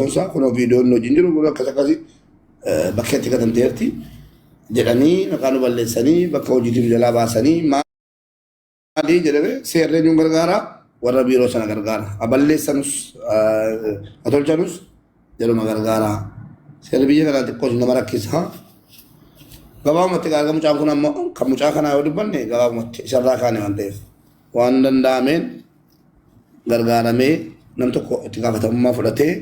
Isaa kunoo viidiyoon hojiin jiru kun akkas akkasii bakkeetti gatamteerti jedhanii maqaa nu balleessanii bakka hojiitii nu jalaa baasanii maalii jedhame. Seerri nu gargaara, warra biiroo sana gargaara. Aballeessanus atolchanus jedhuma gargaara. Seerri biyya kanaa xiqqoos nama rakkisa. Gabaabumatti gaafa mucaan kun ammoo kan mucaa kanaa yoo dubbanne, gabaabumatti isarraa kaane waan ta'eef, waan danda'ameen gargaaramee nam tokko itti gaafatamummaa fudhatee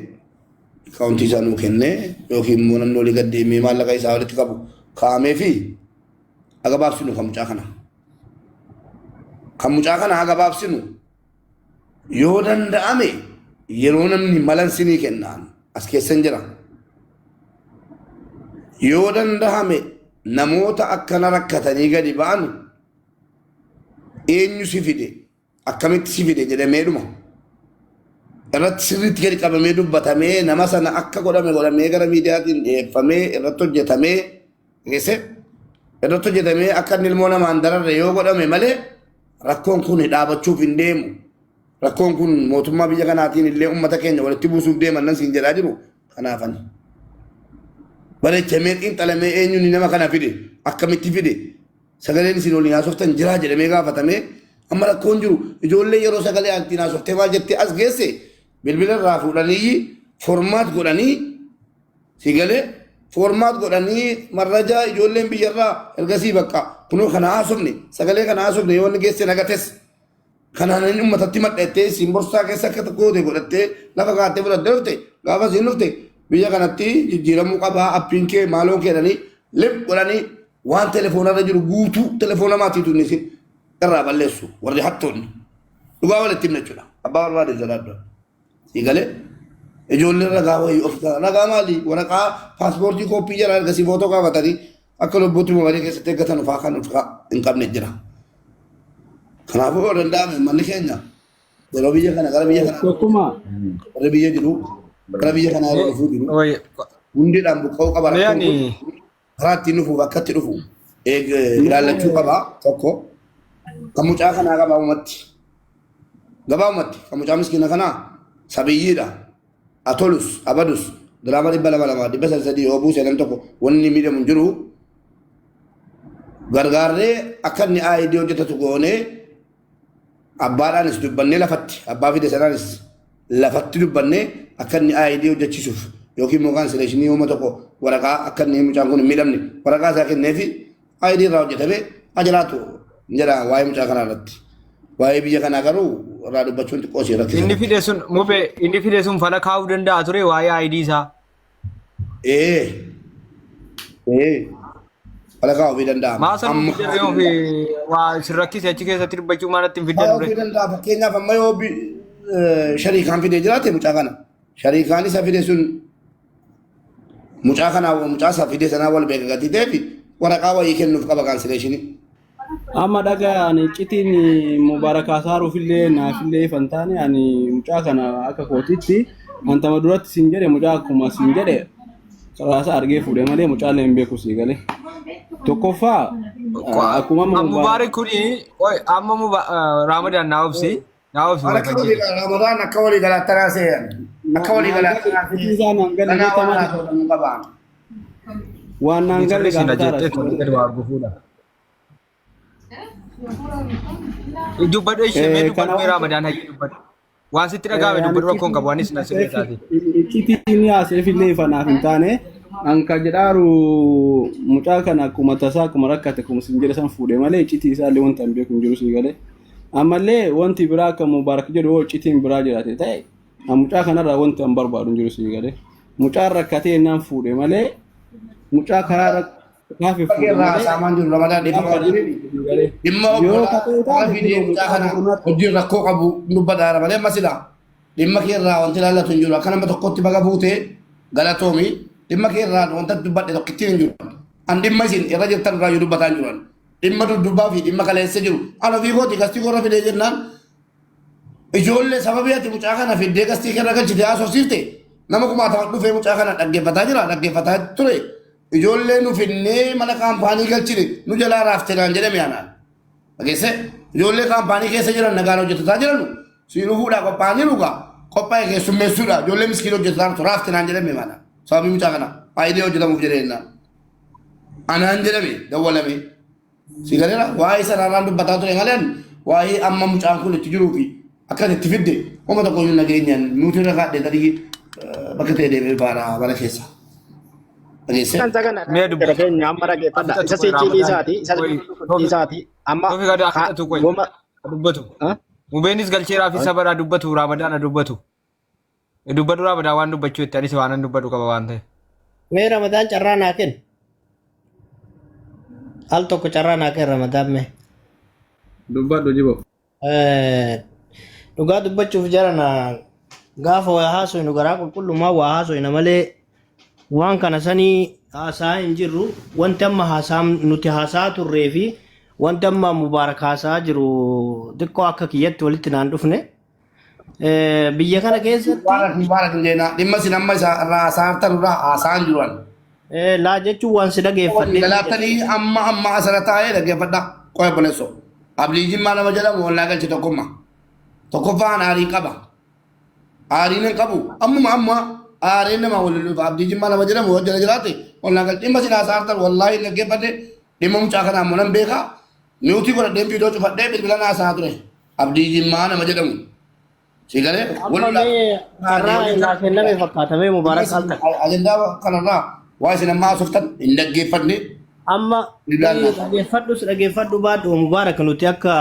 akaawuntii isaa nuu kennee yookiin immoo namni olii gad deemee maallaqa isaa walitti qabu kaa'amee fi agabaabsinu kan mucaa kana. Kan mucaa kana agabaabsinu yoo danda'ame, yeroo namni malan sinii kennaan as keessan jira. Yoo danda'ame namoota akkana rakkatanii gadi ba'an eenyu si fide, akkamitti si fide jedhameedhuma irratti sirriitti gadi qabamee dubbatamee, nama sana akka godhame godhamee gara miidiyaatiin dhiyeeffamee irratti hojjetamee geesse, irratti hojjetamee akka inni ilmoo namaan dararre yoo godhame malee, rakkoon kun dhaabachuuf hin deemu. Rakkoon kun mootummaa biyya kanaatiin illee uummata keenya walitti buusuuf deeman nan siin jedhaa jiru kanaafani. Bareechamee xiinxalamee eenyuun nama kana fide, akkamitti fide, sagaleen isin waliin haasoftan jiraa jedhamee gaafatamee. Amma rakkoon jiru ijoollee yeroo sagalee ittiin haasoftee maal jettee as geesse bilbila irraa fuudhanii format godhanii, si galee, format godhanii marrajaa ijoolleen biyyarraa ergasii bakka kunoo kana haasofne, sagalee kana haasofne yoo inni geesse nagates kanaan inni uummatatti madhattee isin borsaa keessa akka goote godhattee lafa kaa'attee fudhattee dhufte. Gaafa isin dhufte biyya kanatti jijjiiramuu qabaa, appiin kee maaloo keedhanii lip godhanii waan telefoonarra jiru guutuu telefoona maatiitu inni isin irraa balleessu warri hattoonni. Dhugaa walitti himna jechuudha. Abbaa barbaade sodaadhu. Si galee, ijoolleen ragaa wayii of ragaa maali, waraqaa paaspoortii kooppii jala ergasii footoo kaafatanii akka lubbuutti mobaayilii keessatti eeggatan fa'aa kan of hin qabne jira. Kanaafuu yoo danda'ame manni keenya yeroo biyya kana gara biyya kanaa Tokkuma warri biyya jiru gara biyya kanaa yeroo dhufuu jiru Oye, hundiidhaan buqqa'uu qaba. mee Rakkoon kun ani karaa ittiin dhufuuf akka itti dhufu ilaallachuu qaba tokko. Kan mucaa kanaa gabaabumatti. Gabaabumatti kan mucaa miskiina kanaa sabiyyiidha. Atolus abadus diraama 200 200 300 3 yoo buuse nam tokko wanni miidhamu hin jiru. Gargaarree akka inni ID hojjetatu goonee, abbaadhaanis dubbannee, lafatti abbaa fide sanaanis lafatti dubbannee, akka inni ID hojjechiisuuf yookiin immoo cancellation yooma tokko waraqaa akka inni mucaan kun hin miidhamne waraqaa isaa kenneefi ID irraa hojjetamee haa jiraatu jedha waa'ee mucaa kanaa irratti. Waa'ee biyya kanaa garuu irraa dubbachuun xiqqoo si rakkisa. Inni fide sun mube, inni fide sun fala kaa'uu danda'a ture waa'ee ID isaa. Ee. Ee. Fala kaa'uu fi danda'ama. Maa san Amma jarri ofii waa isin rakkise achi keessatti dubbachuu maalatti hin fiddan kaa'uu ture. fi danda'a. Fakkeenyaaf amma yoo shariikaan fidee jiraate mucaa kana. Shariikaan isa fide sun mucaa kanaa mucaa isa fide sanaa wal beeka gatii ta'eef waraqaa wayii kennuuf qaba cancellation. Amma dhagaa ani iccitiin Mubarak Asaaruufillee naafillee ifan taane, ani mucaa kana akka kootitti antama duratti siin jedhe, mucaa akkuma siin jedhe raasa argee fuudhe malee mucaallee hin beeku, sii galee. Tokkoffaa akkuma amma Mubaarik Mubarak kuni oi amma Ramadan naa obsi, naa obsi. Akka wal walii Ramadaan akka walii galaatti haasa'an. Akka walii naan galaatti galle haasa'an. isaa naan galle Kanaa waan beekamaati. haasa'u qabaan. Waan naan galle Sirri siin gaafataara. ajjettee tole gadi waa gufuudha. Dubbadhu ishee mee Kana dubbadhu mee waan Ramadaan hayyee dubbadhu. Waan sitti dhaga'ame dubbadhu, rakkoon qabu anis na sirrii taate. Iccitii inni haaseef illee ifa naaf hin taane. An ka jedhaaru mucaa kana akkuma tasaa akkuma rakkate akkuma sin jedhe san fuudhe malee iccitii isaa illee wanta hin beeku hin jiru, sii galee. Ammallee wanti biraa akka Mubaarak jedhu yoo iccitiin biraa jiraate ta'e, an mucaa kanarraa wanti an barbaadu hin jiru, sii galee. Mucaan rakkatee innaan fuudhe malee, mucaa karaa rakkaafi Bakka fuudhe irraa malee haasa'amaan jiru Ramadaan mucaa dhiifama kana wajjin. sii galee. Dhimma Yoo obbolaa katee warra taate fidee kunoo mucaa mucaa kana boqonnaa wajjin rakkoo qabu dubbataara malee amma silaa dhimma kee irraa wanti ilaallatu hin jiru. Akka nama tokkotti baga buutee galatoomi, dhimma kee irraa wanta dubbadhe tokkittiin hin jiru. An dhimma isin irra jirtan irraa iyyuu dubbataa hin jiru. Dhimma duddubbaa fi dhimma kaleessa jiru. An ofii kooti gastii korra fidee jennaan ijoollee sababii ati mucaa kana fiddee gastii keerra galchite haasofsiifte nama kumaatama dhufee mucaa kana dhaggeeffataa jira, dhaggeeffataa ture. Ijoollee nu finnee mana kaampaanii galchine nu jalaa raafte naan jedhame anaan. Dhageesse, ijoollee kaampaanii keessa jiran nagaan hojjetataa jiran si dhufuudhaa qophaa'anii dhugaa. qophaa'e keessummeessuudha. Ijoollee miskiin hojjetaa jirtu raafte naan jedhame maala. Sababii mucaa kana faayidaa hojjetamuuf jedhee jennaan. Anaan jedhame dawwalame. Si galeera waa'ee sanarraan dubbataa ture malee waa'ee amma mucaan kun itti jiruu fi akka itti fidde homa tokko iyyuu nageenyaan nuti irra kaadhee tarii bakka ta'e deemee baara mana keessa. Dhageessee? Kan sagana Mee jara dubbatu. keenya amma dhaggeeffadha. Akka Isa tuqe sichi Ramadaan. dhiisaati. Isa Qoyi. dhiisaati. Amma Toofi gadi akka tuqe. goma Dubbatu. Mubeenis galcheeraa fi sabaraa dubbatu Ramadaan dubbatu. Dubbadhu Ramadaan waan dubbachuu itti anis waan dubbadhu qaba waan ta'eef. Mee Ramadaan carraa naa kenni. Al tokko carraa naa kenni Ramadaan mee. Dubbadhu jibo. Dhugaa dubbachuuf jarana gaafa waa haasoynu garaa qulqullummaa waa haasoyna malee waan kana sanii haasaa hin jirru. Wanti amma haasaa nuti haasaa turree fi wanti amma Mubaarak haasaa jiru xiqqoo akka kiyyatti walitti naan dhufne. Biyya kana keessatti Mubaarak Mubaarak hin jeenaa dhimma isin amma isa irraa haasa'aa irraa haasa'aan jiru ani. Laa jechuun waan si dhageeffadhe. Galaattanii amma amma asirra taa'ee dhaggeeffadha. Qoya obboleessoo. Abdii Jimmaa nama jedhamu wallaa galche tokkummaa. Tokkoffaan aarii qaba. Aariin hin qabu. Ammuma amma aariin nama waliin dhufa. Abdii Jimmaa nama jedhamu yoo jala jiraate wallaa galche. Dhimma isin haasa'aa jirtan wallaahi hin dhaggeeffadhe. Dhimma mucaa kanaa immoo nan beeka. Miutii godhadheen viidiyoo cufadhee bilbila haasa'aa ture. Abdii Jimmaa nama jedhamu. Si galee Amma mee carraa naa kenname fakkaata mee Mubaarak al takka. Ajandaa kanarraa waa isin amma haasoftan hin dhaggeeffanne. Amma Ilaalla. dhageeffadhus dhageeffadhu baadhu Mubaarak nuti akka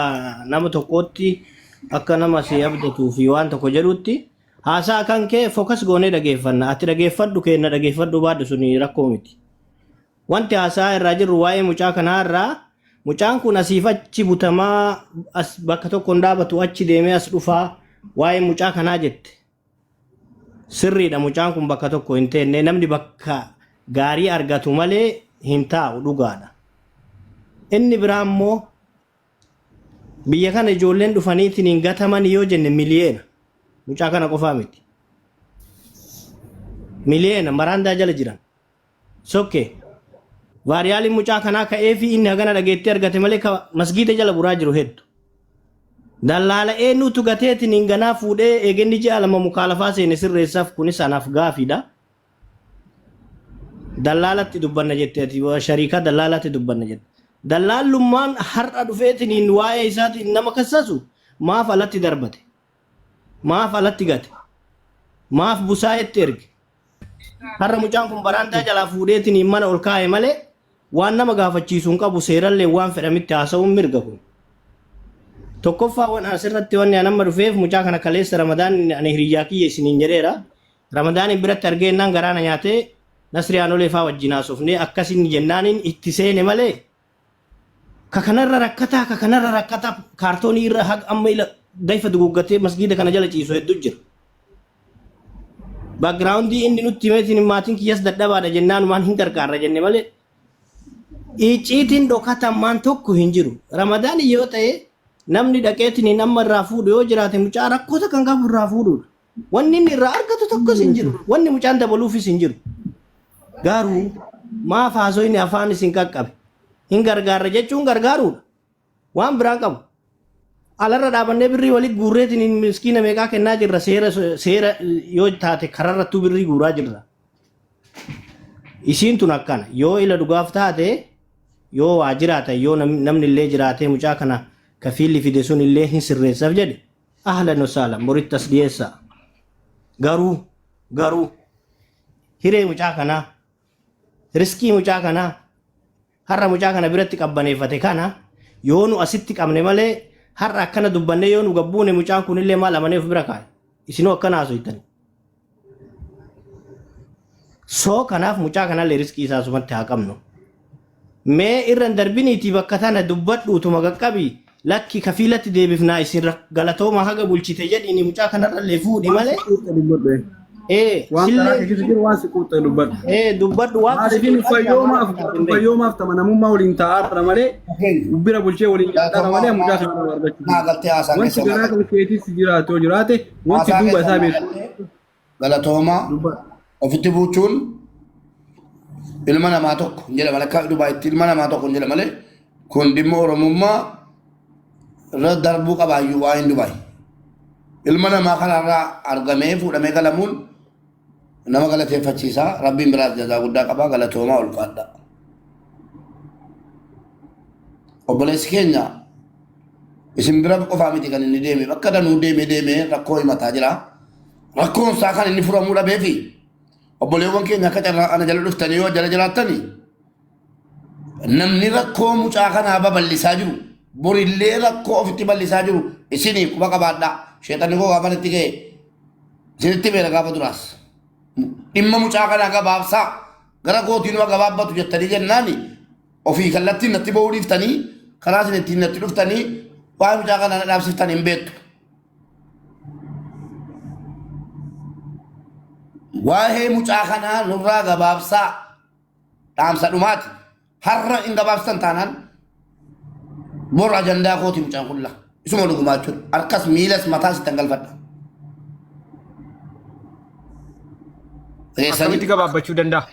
nama tokkootti akka nama si abdatuu fi waan tokko jedhutti haasaa kan kee fokas goonee dhageeffanna. Ati dhageeffadhu kenna dhageeffadhu baadhu suni rakkoo miti. Wanti haasaa irraa jirru waa'ee mucaa kanaa irraa mucaan kun asiif achi butamaa as bakka tokko hin dhaabatu achi deemee as dhufaa waa'ee mucaa kanaa jette. Sirriidha mucaan kun bakka tokko hin teenne namni bakka gaarii argatu malee hin taa'u dhugaadha. Inni biraa immoo biyya kana ijoolleen dhufaniitiin hin gataman yoo jenne miliyeena. Mucaa kana qofaa miti. Miliyeena maraandaa jala jiran. Sokke. Vaariyaaliin mucaa kanaa ka'ee fi inni hagana dhageettii argate malee ka masgiida jala buraa jiru heddu. Dallaala eenyutu gateetiin hin ganaa fuudhee eegenni ji'a 2 mukaalafaa seene sirreessaaf kunis anaaf gaafiidha. Dallaalatti dubbanna jette ati shariikaa dallaalaatti dubbanna jette. Dallaallummaan har'a dhufeetiin waa'ee isaatiin nama kassasu maaf alatti darbate? Maaf alatti gate? Maaf busaayetti erge? Har'a mucaan kun baraandaa jalaa fuudheetiin mana ol kaa'e malee waan nama gaafachiisu hin qabu seerallee waan fedhamitti haasa'uun mirga kun. Tokkoffaa waan asirratti wanni an amma dhufeef mucaa kana kaleessa Ramadaan ani hiriyyaa kiyya isiniin jedheera. Ramadaaniin biratti argee innaan garaa na nyaatee Nasrii Aanolee faa wajjin haasofnee akkasin jennaaniin itti seene malee ka kanarra rakkataa ka kanarra rakkataa kaartoonii irra haga amma ila dayfa duguggatee masgiida kana jala ciisu hedduu jira. Backgroundii inni nutti himeetiin maatiin kiyyas dadhabaadha jennaan waan hin gargaarra jenne malee icciitiin dhokatamaan tokko hin jiru. Ramadaan yoo ta'e namni dhaqeetiin hin amma irraa fuudhu yoo jiraate mucaa rakkoota kan qabu irraa fuudhuudha. Wanni inni irraa argatu tokkos hin jiru. Wanni mucaan dabaluufis hin jiru. Garuu maaf haasoyni afaan isin qaqqabe? Hin gargaarra jechuun gargaaruudha. Waan biraan qabu. Alarra dhaabannee birrii walitti guurreetiin miskiina meeqaa kennaa jirra seera seera yoo taate kararrattuu birrii guuraa jirra. Isiin tun akkana yoo ila dhugaaf taate yoo waa jiraatan yoo namni illee jiraatee mucaa kana kafiilli fide sun illee hin sirreessaaf jedhe ahlan wasaalan boritti as dhiyeessaa. Garuu garuu hiree mucaa kanaa riskii mucaa kanaa har'a mucaa kana biratti qabbaneeffate kana yoo nu asitti qabne malee har'a akkana dubbannee yoo nu gabbuune mucaan kunillee maal amanee of bira kaa'e isinoo akkana haasoftan. Soo kanaaf mucaa kanallee riskii isaa asumatti haa qabnu. Mee irra hin darbiniitii bakka tana dubbadhuutuma qaqqabi lakki kafiilatti deebifnaa isin galatooma haga bulchite jedhiini mucaa kanarrallee fuudhi malee. Dubbadhu. Waan karaa keessa jiru waan si quuxxe dubbadhu. Dubbadhu waan Maaliif fayyoomaaf tamanamummaa waliin taa'aa irra malee bira bulchee waliin nyaataa malee mucaa kana argachuu. Naa galtee haasaan Wanti keessa garaa kan keetis jiraate yoo jiraate wanti Haasaa duuba isaa keessa beeku. Galatooma ofitti buuchuun ilma namaa tokko hin jedhama akka Dubaayitti ilma namaa tokko hin jedhama malee kun dhimma Oromummaa irra darbuu qabaayyuu waa hin Dubaay. Ilma namaa kanarraa argamee fuudhamee galamuun nama galateeffachiisa. Rabbiin biraas jazaa guddaa qaba. Galatoomaa ulfaadha. Obboleessi keenya isin bira qofaa miti kan inni deeme bakka danuu deeme deeme rakkoo himataa jira. Rakkoon isaa kan inni furamuu dhabeefi obboleewwan keenya akka carraa ana jala dhuftanii yoo jala jiraattanii namni rakkoo mucaa kanaa babal'isaa jiru borillee rakkoo ofitti bal'isaa jiru isinii quba qabaadhaa. Sheexanni koo gaafa natti ga'e isinitti beela gaafa duraas. Dhimma mucaa kanaa gabaabsaa gara kootiin waa gabaabbatu jettanii jennaani ofii kallattiin natti ba'uu dhiiftanii karaa isin ittiin natti dhuftanii waa'ee mucaa kanaa na dhaabsiftan hin beektu. Waa'ee mucaa kanaa nurraa gabaabsaa dhaamsa dhumaati. Har'a hin gabaabsitan taanaan bor ajandaa kooti mucaan kun la. Isuma dhugumaa jechuudha. Harkas miilas mataas ittan galfadha. Akkamitti Dhageessanii gabaabbachuu danda'a?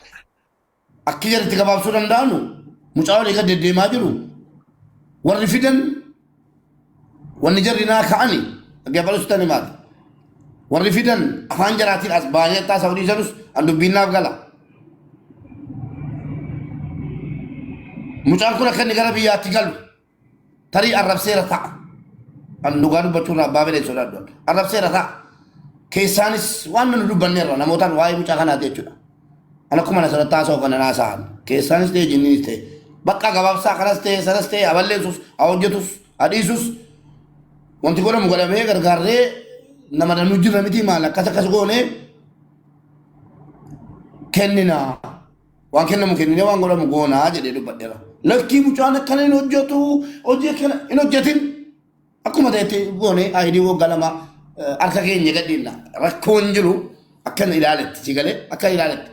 akki jarri gabaabsuu danda'anu mucaa walii gad deddeemaa jiru. Warri fidan wanni jarri naa ka'ani dhaggeeffadhu sitti himaati. Warri fidan afaan jaraatiin as baanii attaa Saudii sanus an dubbiin naaf gala. Mucaan kun akka inni gara biyyaatti galu tarii arrabseera ta'a. An dhugaa dubbachuun abbaa fedhe sodaadhu. Arrabseera ta'a. Keessaanis waan nu dubbanneerra namootaan waa'ee mucaa kanaati jechuudha. An akkuma na asirratti haasa'u kana naasa'an. Keessaanis ta'e jinniinis ta'e. Bakka gabaabsaa kanas ta'e sanas ta'e aballeessus, haa hojjetus, haa dhiisus. Wanti godhamu godhamee gargaarree nama danuu jirra miti maal akkas akkas goonee kennina. Waan kennamu kenninee waan godhamu goonaa jedhee dubbadheera. Lakkii mucaan akkana hin hojjetu hojii akkana hin hojjetin. Akkuma ta'etti goonee ayidii waggaa lama harka keenya gadhiinna. Rakkoon jiru akkan ilaaletti si galee akka ilaaletti.